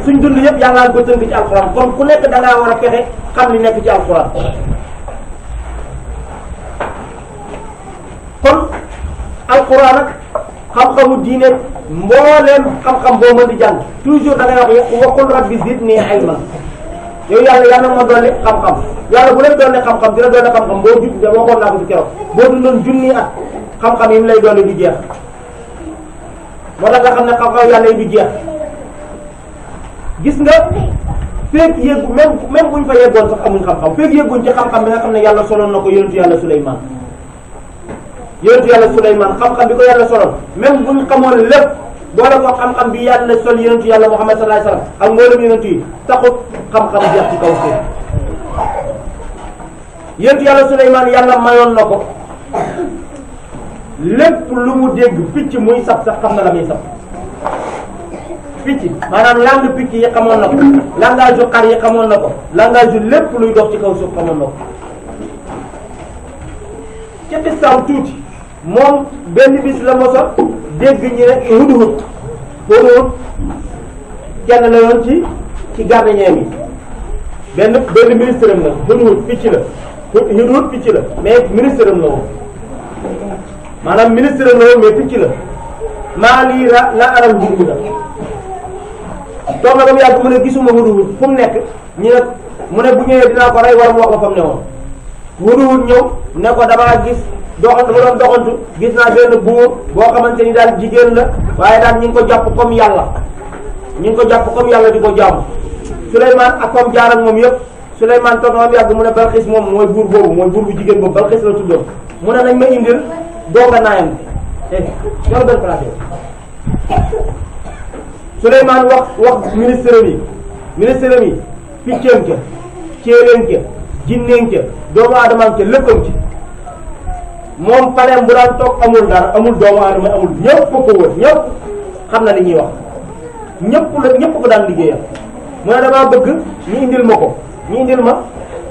Speaker 1: suñ dund yëpp yàlla ko tënk ci alxuraan kon ku nekk da ngaa war a fexe xam li nekk ci alxuraan kon alxuraan ak xam-xamu diine mbooleem xam-xam boo mën di jàng toujours da ngay wax waqul rabbi zidni ilma yow yàlla ma dolli xam-xam yàlla bu leen dolli xam-xam dina dolli xam-xam boo jub waxoon naa ko ci keroog boo dundoon junni at xam-xam yi mu lay dolli du jeex moo tax nga xam ne xam-xam yàlla yi du jeex gis nga feeg yëggu même buñ fa yeggoon sax amuñ xam-xam feeg yëgguñ ci xam-xam bi nga xam ne yàlla soloon na ko yonentu yàlla Suleymaan xam-xam bi ko yàlla soloon même buñ xamoon lépp boole ko xam-xam bi yàlla sol yonentu yàlla Muhammad sallallahu alayhi wasallam ak mboolem yonentu yi taxut xam-xam jeex ci kaw suuf yonentu yàlla Suleymaan yàlla mayoon na ko lépp lu mu dégg picc muy sab sax xam na la muy sab picc maanaam langue picc yi xamoon na ko langage yu xar yi xamoon na ko langage yu lépp luy dox ci kaw suuf xamoon na ko ci xissaam tuuti moom benn bis la mosa dégg ñi ne hudhud kenn la yoon ci gardien yi benn ministre am la hudhud picc la hudhud picc la mais ministre am la woon maanaam ministre am la woon mais picc la maa lii la aral hudhuda toog na ba mu yàgg mu ne gisuma hudhud fu mu nekk ñu ne mu ne bu ñëwee dinaa ko rey war mu wax ko fa mu ne woon hudhud ñëw ne ko damaa gis doxantu ba doon doxantu gis naa benn buur boo xamante ni daal jigéen la waaye daal ñi ngi ko jàpp comme yàlla di ko jaamu Souleymane ak comme jaar ak moom yëpp Souleymane toog na ba mu yàgg mu ne Balxiis moom mooy buur boobu mooy buur bu jigéen boobu Balxiis la tuddoon mu ne nañ ma indil dooga naayam yor benn place Souleymane wax ministre mi piccam ca céeréem ca jinneem ca doomu aadamaam ca léppam ci moom paneem bu daan toog amul dara amul doomu aadama amul ñëpp ko wër ñëpp xam na li ñuy wax ñëpp ko daan liggéeyam mu ne damaa bëgg ñu indil ma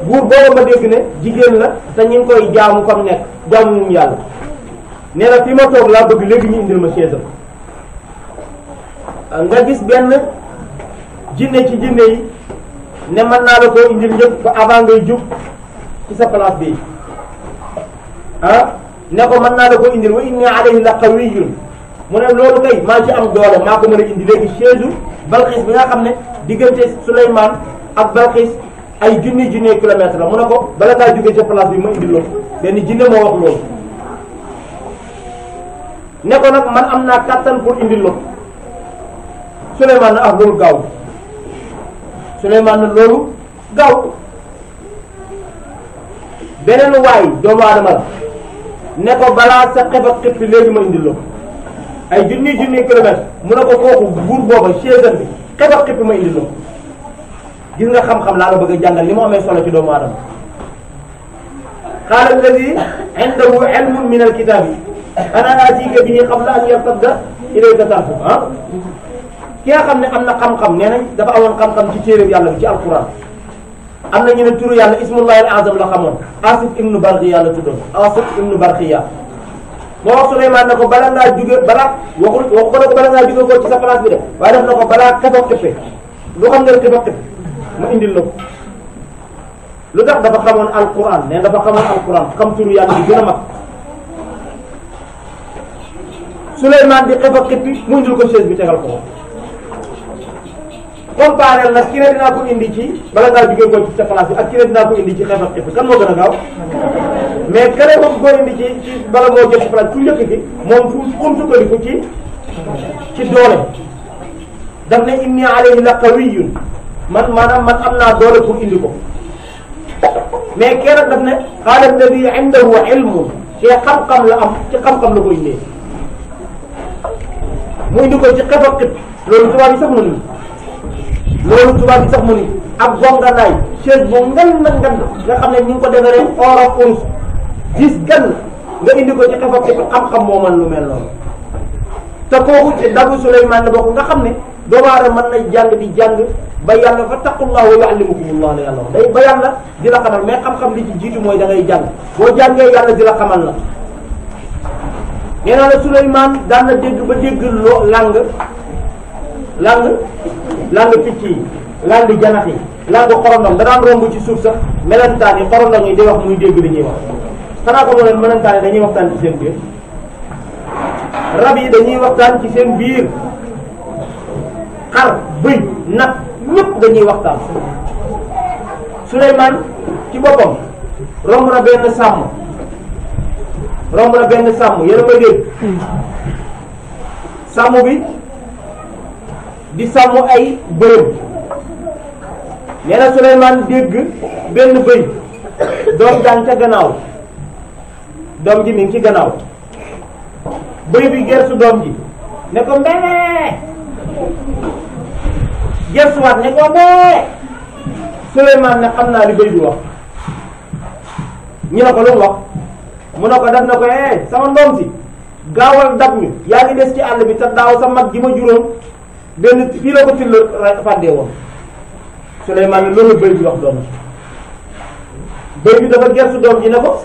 Speaker 1: buur booba ma dégg ne jigéen la te ñu ngi koy jaamu comme nekk jaamu mum yàlla nee na fi ma toog laa bëgg léegi ñu indil ma chaise nga gis benn jinne ci jinne yi ne mën naa la koo indil ñëpp ba avant ngay jóg ci sa place bi ne ko mën naa la ko indil wa inni alayhi la qawiyyun mu ne loolu kay maa ci am doole maa ko mën a indi léegi chaise Balxiis bi nga xam ne diggante Souleymane ak Balxiis ay junni kilomètre la mu ne ko bala ngaa jógee ca place bi ma indil loolu benn jinne moo wax loolu ne ko nag man am naa kàttan pour indil la Souleymane na loolu gaaw Souleymane na loolu gaaw beneen waay doomu aadama la ne ko balaa sa xef ak xippi léegi ma indil la ay junniy kilomètre mu ne ko kooku buur booba chaise bi xef ak xippi ma indil la gis nga xam-xam laa la bëgg a jàngal li mu amee solo ci doomu aadama qaala alladi indahu ilmun min alkitaabi ana aatiika bihi qabla an yartadda ilayka tarfuk ki nga xam ne am na xam-xam nee nañ dafa amoon xam-xam ci téere yàlla bi ci alquran am na ñu ne turu yàlla ismullahi al azam la xamoon asif ibnu barxiya la tuddoon asif ibnu barxiya moo wax Souleymane ne ko bala ngaa jóge balaa waxul wax ko ne ko bala ngaa jóge ko ci sa place bi de waaye def na ko balaa xef ak xippe lu xam ne xef ak xippe ma indil la ko lu tax dafa xamoon alquran nee dafa xamoon alquran xam turu yàlla bi gën a mag Souleymane di xef ak xippi mu indil ko chaise bi tegal ko comparé nag ki ne dinaa ko indi ci bala ngaa jóge ko ci sa place bi ak ki ne dinaa ko indi ci xef ak xippi kan moo gën a gaaw mais kene moom ko indi ci bala moo jël ci place ku njëkk gi moom fu mu sukkandiku ci doole daf ne inni alayhi la qawiyyun man maanaam man am naa doole pour indi ko mais kenn daf ne qaala alladi indahu ilmun ci xam-xam la am ci xam-xam la ko indee mu indi ko ci xef ak xippi loolu tubaab yi sax mënuñu loolu tubaab bi sax mu ni ak gonganaay chaise bu ngan na ngan nga xam ne ñu ngi ko defaree or ak urus gis gan nga indi ko ci xef ak xippi xam-xam moo man lu mel noonu te kooku ci dabu Souleymane la bokk nga xam ne doomu aadama mën na jàng di jàng ba yàlla fattaqullah wa yuallimukumullah la yàlla wax day ba yàlla di la xamal mais xam-xam li ci jiitu mooy da ngay jàng boo jàngee yàlla di la xamal la nee naa la Souleymane daan na dégg ba dégg loo lang picc yi lang janax yi lang xorondom da daan romb ci suuf sax melentaan yi xorondom yi di wax muy dégg li ñuy wax xanaa ko moo leen melentaan yi dañuy waxtaan ci seen biir rab yi dañuy waxtaan ci seen biir xar bëy nag ñëpp dañuy waxtaan Souleymane ci boppam romb na benn sàmm yéen a may dégg sàmm bi di sàmm ay bërëb nee na Souleymane dégg benn bëy doom jàng ca gannaaw doom ji mi ngi ci gannaaw bëy bi gersu doom ji ne ko mbee gersuwaat ne ko mbee Souleymane ne xam naa li bëy bi wax ñu ne ko lu mu wax mu ne ko def na ko sama ndoom si gaawal dab ñu yaa ngi des ci àll bi te daaw sa mag ji ma juróom benn fii la ko till fàddee woon Souleymane ne loolu bëy bi wax doom bëy bi dafa gersu doom ji ne ko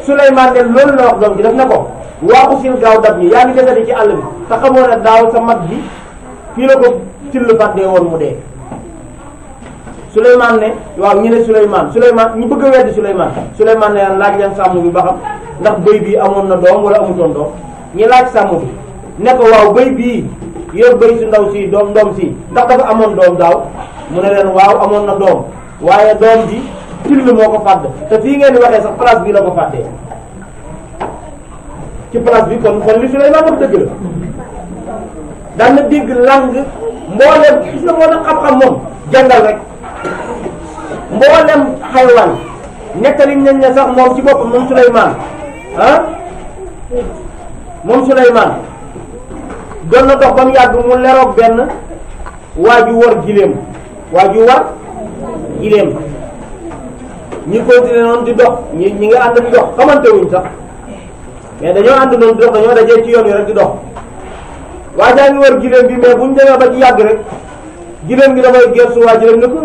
Speaker 1: Souleymane ne loolu la wax doom ji daf ne ko waaxu sil gaaw dab ñi yaa ngi desati ci àll bi te xamoo ne daaw sa mag ji fii la ko till fàddee woon mu dee Souleymane ne waaw ñu ne Souleymane ñu bëgg a weddi Souleymane ne laaj leen sàmm bi ba xam ndax bëy bii amoon na doom wala amutoon doom ñi laaj sàmm bi ne ko waaw bëy bii yor bëy su ndaw si doom si ndax dafa amoon doom daaw mu ne leen waaw amoon na doom waaye doom ji till moo ko fàdd te fii ngeen di waxee sax place bii la ko fàddee ci place bi kon li Souleymane wax dëgg la daan na dégg lang mboolem gis nga moo tax xam-xam moom jàngal rek mboolem xaywaan nettali nañ ne sax moom ci boppam moom Souleymane doon na dox ba mu yàgg mu leroog benn waa ju war giléem ñi continué noonu di dox ñi nga ànd di dox xamante wuñ sax mais dañoo ànd noonu di dox dañoo dajee ci yoon wi rek di dox waa jaa ngi war giléem bi mais buñ demee ba ci yàgg rek giléem gi dafay gersu waa ji rek ne ko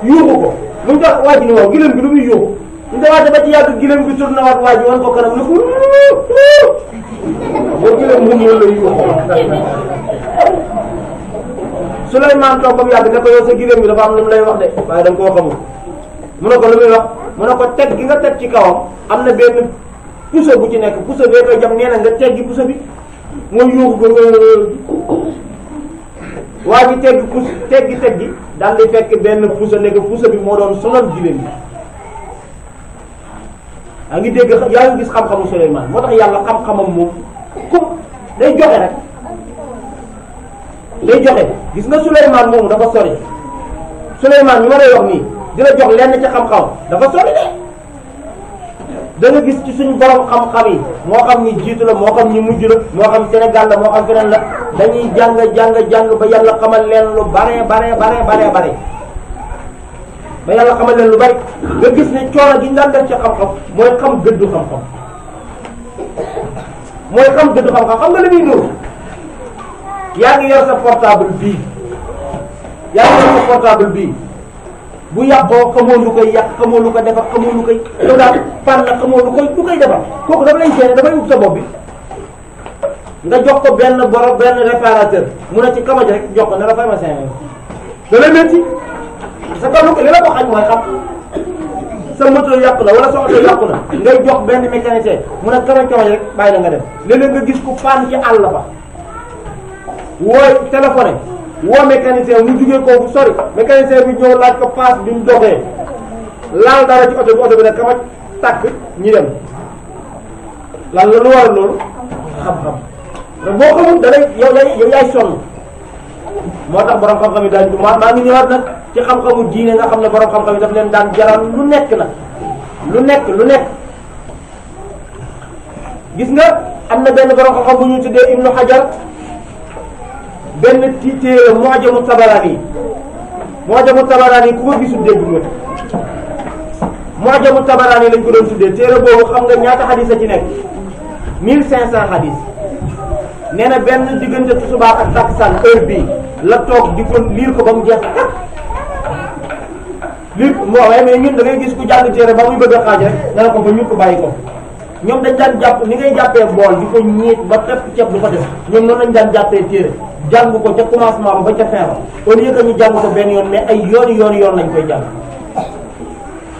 Speaker 1: yuuxu ko muñ tax waa ji ni waaw giléem gi lu muy yuuxu ñu demaate ba ci yàgg giléem gi tourné waat waa ji wan ko kanam ne ko boo giléem mun loolu la yuuxu Souleymane toog ba mu yàgg ne ko yow sa giléem gi dafa am lu mu lay wax de waaye da nga koo xamul mu ne ko lu muy wax mu ne ko teg gi nga teg ci kawam am na benn puso bu ci nekk puso bee koy jam nee na nga teggi puso bi mooy yuuxu ko waa ji teggi daal di fekk benn puso nekk puso bi moo doon sonal giléem bi yaa ngi dégg yaa ngi gis xam-xamu Souleymane moo tax yàlla xam-xamam moom comme day joxe rek day joxe. gis nga Souleymane moomu dafa sori Souleymane ñu ma lay wax nii di la jox lenn ci xam-xam dafa sori de. da nga gis ci suñu borom xam-xam yi moo xam ni jiitu la moo xam ni mujj la moo xam Sénégal la moo xam feneen la dañuy jàng ba yàlla xamal leen lu bare ba yàlla xamal leen lu bari nga gis ne coono gi ñu daan def ci xam-xam mooy xam gëddu xam-xam xam nga li muy nuru yaa ngi yor sa portable bii bu yàqoo xamoo lu koy yàq xamoo lu ko defar xamoo lu koy yow daal pan la xamoo lu koy defar kooku dafa lay génne dafay ub sa bopp bi nga jox ko benn réparateur mu ne ci kamaj rek jox ko ne la fay ma 5 000 da lay métti sa kaw li la ko xañ mooy xam sa moto yàqu na wala sa oto yàqu na ngay jox benn mécanicien mu ne kamaj rek bàyyi la nga dem léeg-léeg nga gis ku pan ci àll ba wooy téléphoné woo mécanicien mu jugee ko bu sori mécanicien bi ñëw laaj ko paas bi mu doxee laal dara ci oto bi nag kamaj tàkk ñi dem lan la lu war loolu xam-xam te boo xamul da lay yow yaay sonn moo tax borom xam-xam yi daañu maa ngi ñëwaat nag ci xam-xamu diine nga xam ne borom xam-xam yi daf leen daan jaral lu nekk nag lu nekk gis nga am na benn borom xam-xam bu ñu tuddee Ibnu Hajar benn téere Mu'jamu Tabarani ku ko gisul dégg nga Mu'jamu Tabarani lañ ko doon tuddee téere boobu xam nga ñaata xadis a ci nekk 1500 xadis nee na benn diggante tisbaar ak takkusaan heure bii la toog di ko liir ko ba mu jeex liir moo waaye mais ñun da ngay gis ku jàng téere ba muy bëgg a xaaj rek dana ko ba ñu ko bàyyi ko ñoom dañ daan jàpp ni ngay jàppee bool di ko ñiit ba pepp ceeb du ko def ñoom noonu lañ daan jàppee téere jàng ko ca commencement ba ca fin ba au lieu que ñu jàng ko benn yoon mais ay yoon lañ koy jàng.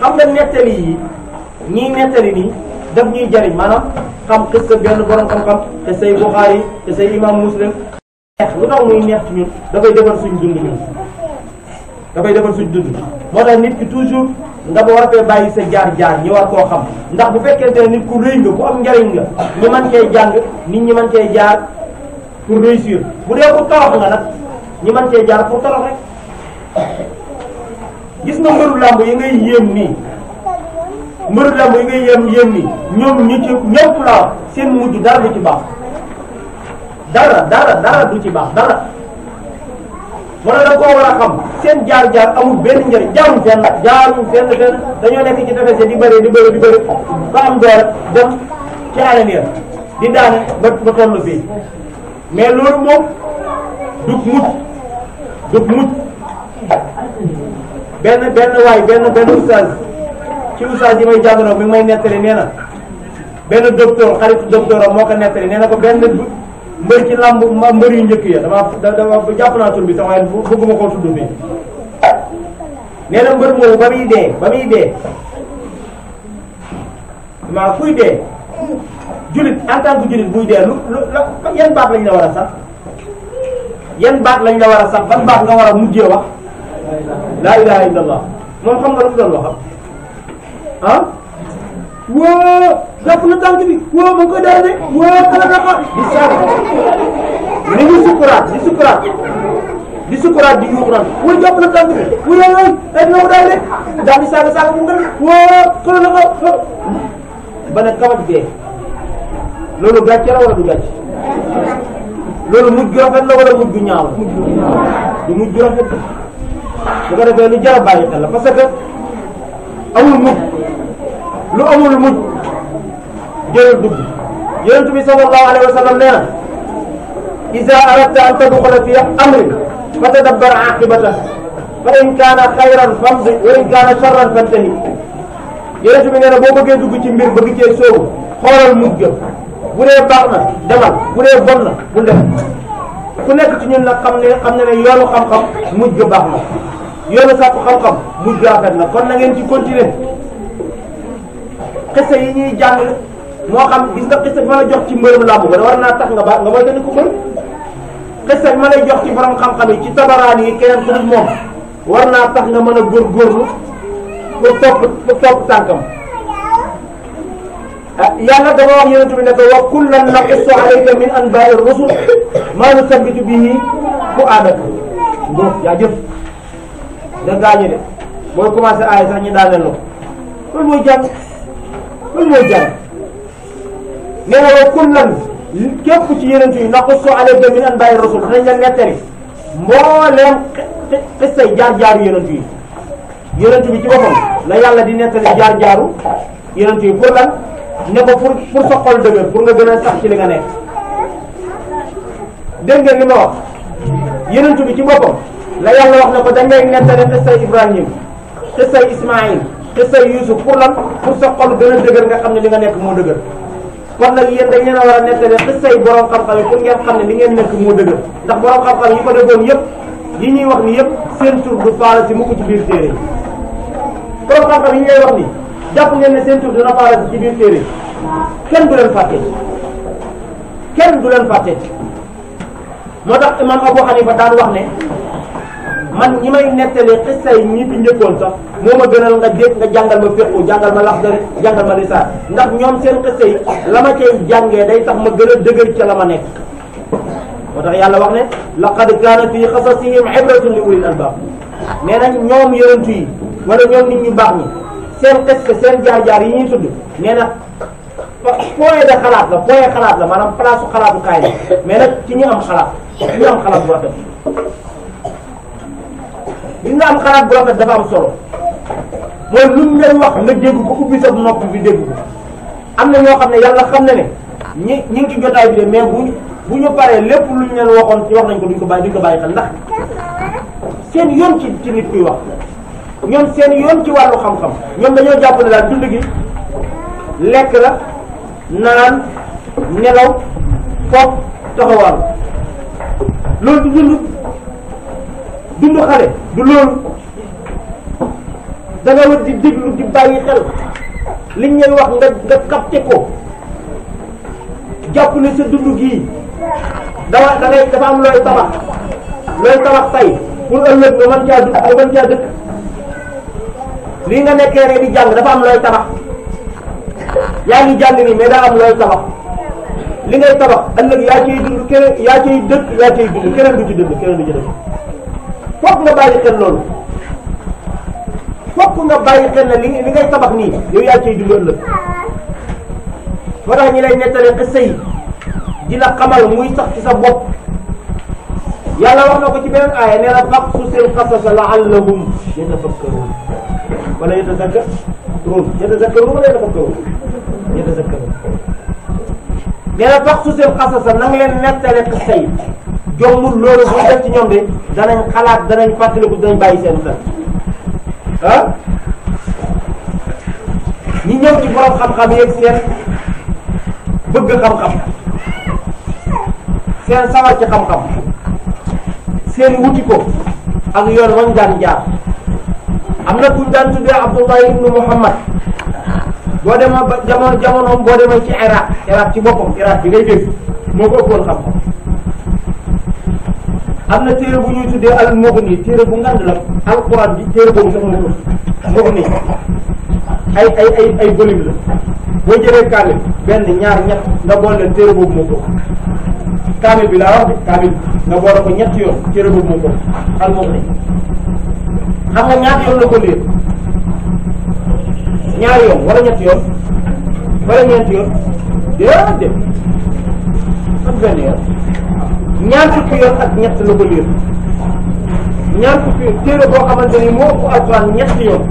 Speaker 1: xam nga nettali yi ñii nettali nii daf ñuy jariñ maanaam xam xis benn borom xam-xam te say Buxaari te say imam Muslim neex lu tax muy neex ci ñun dafay defar suñ dund ñun dafay defar suñ dund moo tax nit ki toujours nga ba war fee bàyyi sa jaar-jaar ñi war koo xam ndax bu fekkente ne nit ku rëy nga ku am njariñ nga ñu mën cee jàng nit ñi mën cee jaar pour réussir bu dee ku torox nga nag ñi mën cee jaar pour torox rek gis nga mbëru làmb yi ngay yéem nii ñoom ñu ci ñëpp la seen mujj dara du ci baax dara du ci baax dara wala da koo war a xam seen jaar-jaar amul benn njëriñ jaaruñ fenn dañoo nekk ci tefes di bëri ba am doole dem ci alenir di daane ba toll fii mais loolu moom du mujj benn oustaz ci oustaz yi may jàngaloo mi ngi may nettali nee na benn docteur xaritu docteur am moo ko nettali nee na ko benn mbër ci làmb mbër yu njëkk ya dama jàpp naa tur bi sax waaye bëgguma koo tudd fii nee na mbër moomu ba muy dee maa kuy dee julit en tant que julit buy dee yan baat lañ la war a sax ban baat nga war a mujjee wax laa ilaha illallah moom xam nga lu mu doon waxam wóo jàpp na tànk bi wóo ma ngi koy daal de wóo kala dafa di saaga ni ngi sukuraat di yuuxu naan wóo jàpp na tànk bi wóo ay dina ko daal de daal di saaga mu ngeen wóo kala dafa ba ne kawaj dee loolu gàcce la wala du gàcce loolu mujj gu rafet la wala mujj gu ñaaw du mujj gu rafet bu ko defee lu jar a bàyyi xel la parce que amul mujj lu amul mujj jëlal dugg yonent bi sallallahu alayhi wa sallam nee na iza aradta an tadxula fi amrin fa tadabbar aqibata fa in kaana xayran famdi wa in kaana sharran fantahi yonent bi nee na boo bëggee dugg ci mbir bëgg cee soobu xoolal mujj ga bu dee baax na demal bu dee bon na bul def ku nekk ci ñun nag xam ne yoonu xam-xam mujj ga baax na yoonu sàkku xam-xam mujj ga rafet na kon na ngeen ci continuer xese yi ñuy jàng moo xam gis nga xese bi ma la jox ci mbërëm làmb ba war naa tax nga mooy dana ko mbër xese bi ma lay jox ci borom xam-xam yi ci tabaraan yi keneen ku dul moom war naa tax nga mën a góorgóorlu ba topp tànkam yàlla dafa wax yonent bi ne ko wa kullan naqussu alayka min anba'i rusul maa nusabbitu bihi fu'aadak bon yaa jëf da gaañu de booy commencé aay sax ñu daaneel la loolu mooy jàng loolu mooy jàng nee na wa kullan képp ci yonent yi naqussu alayka min anba'i rusul danañ la nettali mbooleem xissay jaar-jaaru yonent yi yonent bi ci boppam la yàlla di nettali jaar-jaaru yonent yi pour lan ne ko pour sa xol dëgër pour nga gën a sax ci li nga nekk. dégg ngeen li ma wax yonent bi ci boppam la yàlla wax ne ko dañ lay nettali xissay Ibrahim xissay Ismaïl xissay Yusuf pour lan pour sa xol gën a dëgër nga xam ne li nga nekk moo dëgër. kon nag yéen dañ leen a war a nettali xissay borom xam-xam yi pour ngeen xam ne li ngeen nekk moo dëgër ndax borom xam-xam yi ko dëggoon yëpp yi ñuy wax ni yëpp seen tur du faala si mukk ci biir téere yi. borom xam-xam yi ñu lay wax ni jàpp ngeen ne seen tur dina faala si ci biir téere kenn du leen fàtte kenn du leen fàtte moo tax imam Abu Hanifa daan wax ne man ñi may nettali xissay ñi fi njëkkoon sax moo ma gënal nga dégg nga jàngal ma fiqhu jàngal ma laxdari jàngal ma lisaan ndax ñoom seen xissa yi la ma cay jàngee day tax ma gën a dëgër ca la ma nekk. moo tax yàlla wax ne laqad kaana fi qasasihim ibratun li ulil albab nee nañ ñoom yonent yi wala ñoom nit ñu baax ñi seen xista seen jaar-jaar yi ñuy tudd nee na point de xalaat la point xalaat la maanaam place su xalaatu kaay la mais nag ci ñu am xalaat ci ñu am xalaat bu rafet li nga am xalaat bu rafet dafa am solo mooy luñ leen wax nga dégg ko ubbi sa nopp bi dégg ko am na ñoo xam ne yàlla xam na ne ñi ngi ci jotaay bi de mais bu ñu paree lépp luñ leen waxoon ci wax nañ ko duñ ko bàyyi xel ndax seen yoon ci nit kuy wax ñoom seen yoon ci wàllu xam-xam ñoom dañoo jàpp ne daal dund gi lekk la naan nelaw foof taxawal loolu du dund xale du loolu da nga war di déglu di bàyyi xel liñ ñuy wax nga capté ko jàpp ne sa dund gii dafa am looy tabax tey pour ëllëg nga mën caa dëkk lii nga nekkee rek di jàng dafa am looy tabax yaa ngi jàng nii mais daa am looy tabax li ngay tabax ëllëg yaa ciy dund keneen yaa ciy dëkk yaa ciy dund keneen du ci dund keneen du ci dëkk fokk nga bàyyi xel loolu fokk nga bàyyi xel ne li ngay tabax nii yow yaa ciy dund ëllëg moo tax ñi lay nettali xissa yi di la xamal muy sax ci sa bopp yàlla wax na ko ci beneen aaya nee na faqsusil qasasa la'allahum yatafakkarun wala yatazakkarun wala yatafakkarun nee na faqsusil qasasa na nga leen nettali xissa yi jombul loolu bu def ci ñoom de danañ xalaat danañ fàttaliku danañ bàyyi seen xel ah ñi ñëw ci borom xam-xam yeeg seen bëgg xam-xam seen sawar ci xam-xam seen wuti ko ak yoon wañ daan jaar am na kuñ daan tuddee Abdullah ibnu Muhammad boo demee ba jamonoom boo demee ci Iraq ci boppam Iraq bi ngay dégg moo ko ëppoon xam-xam am na téere bu ñuy tuddee al-Mughni téere bu ngand la alquran bi téere boobu sax Mughni ay volume la boo jëlee kaamil benn ñaar ñett nga boole leen téere boobu moo ko kaamil bi laa wax de kaamil nga boole ko ñetti yoon téere boobu moo ko al-Mughni xam nga ñaata yoon la ko liir ñaari yoon wala ñetti yoon wala ñeenti yoon déedéet ak benn yoon ñaar fukki yoon ak ñett la ko liir ñaar fukki téere boo xamante ni moo ëpp alxuraan ñetti yoon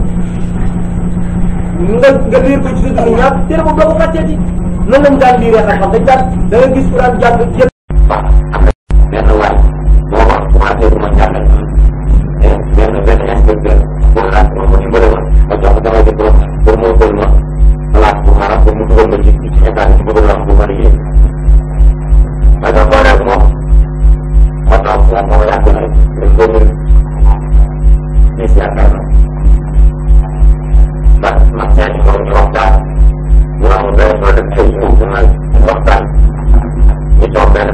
Speaker 1: nga liir ko ci sa dund ñaar téere boobu doo ko fàtteeti noonu lañ daan liiree xam-xam dañ daan da nga gis ku daan jàng jël.
Speaker 2: waaw am na benn waay boo ma commencé bu ma jàngal benn inspecteur boo laaj ma ko dimbale ma jox ko sama jëkkër pour mu ëppal ma place bu maanaam pour mu dugal ma ci état bi bëgg wax bu ma liggéey ma jox ko rek moom ma toog moom moo yàgg na rek 2010 yaakaar na ndax mag ñaa ñu ko ñu waxtaan mu amul benn soo dem ay yow dama waxtaan ñu toog benn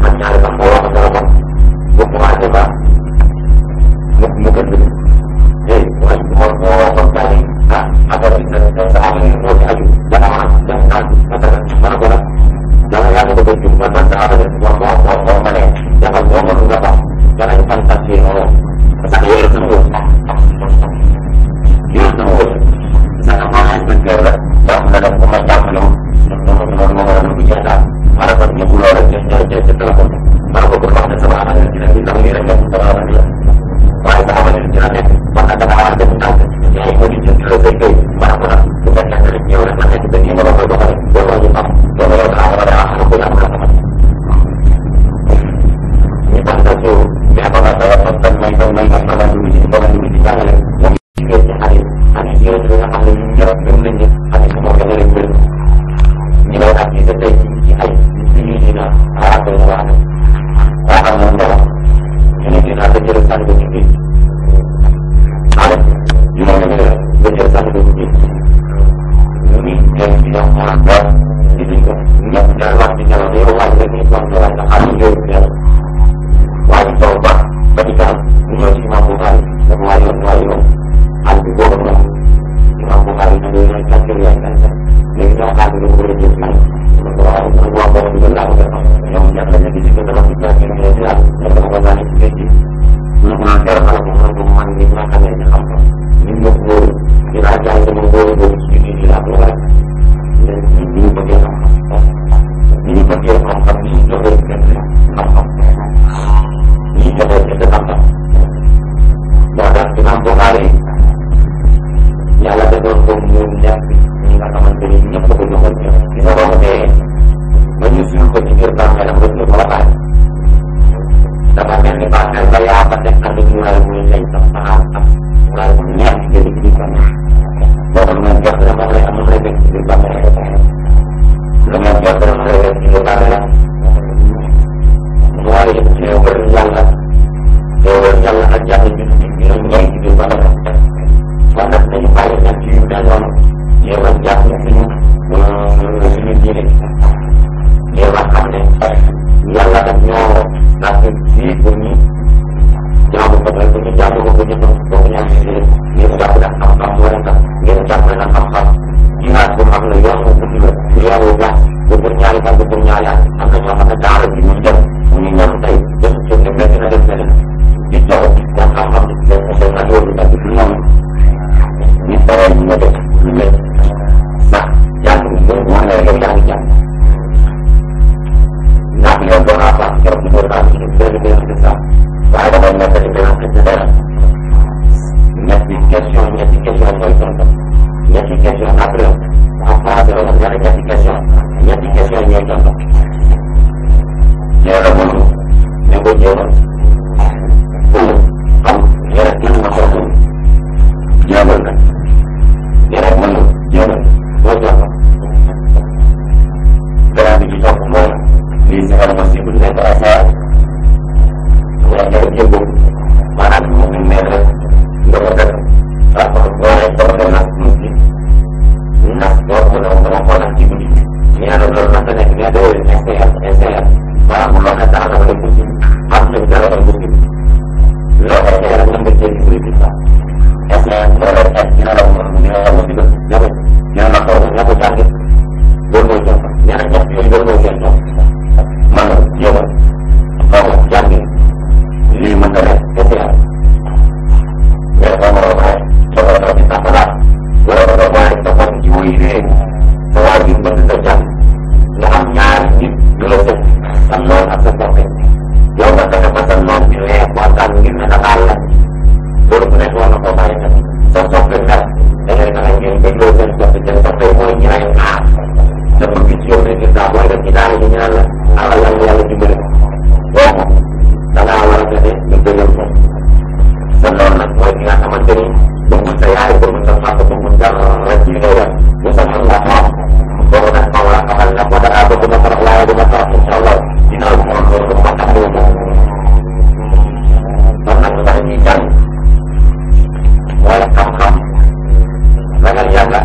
Speaker 2: ko mu nekk ñi nga xamante ni ñëpp ko joxoon gis nga boo dee ba ñu suul ko ci biir bàmmeelam rek ñu ko la bàyyi dafa mel ni bàmmeel ba yaa fa def ànd muraay muy lañ sax saxaar ak muraay bu neex ci génn ci biir bàmmeel boobu lu ngeen jot rek moom lay am moom lay fekk ci biir bàmmeel lu ngeen jot rek moom lay fekk ci biir bàmmeel mooy xéewal yàlla ak jàmm ñu ñu ñëw ci biir bàmmeel kon nag nañu bàyyi nag ci yu mel noonu jéem a jàpp suñu diine jéem a xam ne yàlla daf ñoo natt fii pour ñu jaamu ko rek ñu jaamu ko bu ñu bokk ñaan ci diine ngeen jàpp ne xam-xam moo leen tax ngeen jàpp ne xam-xam jihaad bu mag la yoon wu gudd la yoon wu gàtt bu pour ñaari fan bu pour ñaari at am na ñoo xam ne daara bi ñu dem ñu ñam tey dem ci ne fekk na dem feneen di jox ko xam-xam di def ko seen rajo bi tamit noonu ñu tawee ñu nga def ñu mel ndax jàng moo ne yow yaa ngi jàng ndax yow doon naa baax keroog ñu doon baax ñu benn ci sax waaye damay nekk ci benn xëy na dara ñetti question mooy tontu ñetti question après en français la nga ne ñetti question ñooy tontu ñee la mënu ne ko jéemal xam yeneen kii ma ko jéemal nag yeneen mënu jéemal boo jox beneen bi ci topp mooy lii si xel possible nekk affaire nga jëggu maanaam moom ñu mel rek nga ko def boo nee ko def nag tuuti ndax boo ko doon dama xool ak ci guddi ñu ne loolu nag nekk mais doo essayer maanaam loo xam ne dara dafa dem possible am nañ dara dafa possible loo essayer rek nga jël ci bi sax essayer loolu dina la possible dina la ko jàng loolu mooy jox ñaar ñett yooyu loolu mooy seen jox man la jéemal xaw jàng lii mën na nekk essayer mais boo ma waxee soo ko defee ci sa xalaat wala nga waaye sa bopp ci wuy réer sa waajur mën sa jàng nga am ñaari nit ñu la sëf sa noon ak sa soppe yow nga fexe ba sa noon bi ree kontaan ngir ne da ngaa la loolu bu nekk war na koo bàyyi xel sa soppe mer da ngay fexe ngeen dégloo seen soppe seen soppe mooy ñi lay aar dafa gis yow résultat booy def ci daara ji ñu naan la ala yàlla dimbali boobu da ngaa war a fexe nga dëggal ko sa noonu nag mooy ki nga xamante ni bëggul sa yaay bëggul sa papa bëggul dara rek li ngay def bu sa xam nga xam boobu nag ma war a xamal ne ko dangaa bëgg ma torox waaye du ma torox incha allah dinaa ko xool loolu ba tax loolu kon nag tax ñuy jàng mooy xam-xam ragal yàlla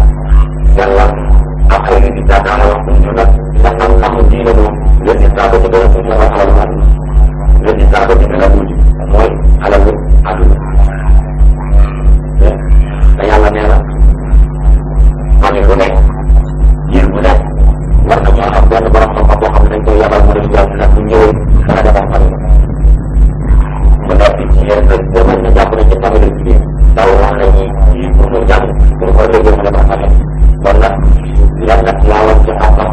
Speaker 2: am ay résultat dans la wax ñu nag ndax xam-xamu diine moom résultat ba ci gën a tuuti mooy alalu àdduna résultat ba ci gën a tuuti mooy alalu àdduna te yàlla nee na famille bu nekk jiir bu nekk war na ñoo am benn borom xam-xam boo xam ne dañ koy yabal mu dem jàll nag bu ñëwee dana defar famille bu nekk ci yéen rek boo mën na jàpp ne ci famille bi daw wax nañu yi pour mu jàng pour ko déggee mu defar famille kon nag yan nag laa war ci xam-xam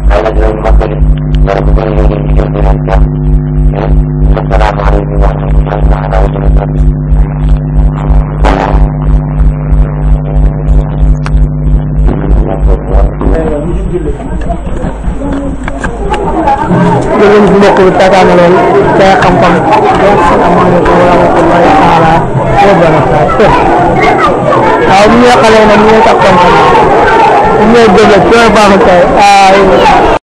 Speaker 2: xëy na dinañ mottali dara bu bëri ñoo ñu jëm dinañ jàpp asalaamaaleykum wa rahmatullahi taala wa barakatuh
Speaker 3: jërëjëf mbokk bi tàggaamaloon ca xam-xam asalaamaaleykum wa rahmatullahi taala wa barakatuh waaw ñu ngi xale nag ñu ngi tax xam-xam ñu ngi dégg ci baaxu tey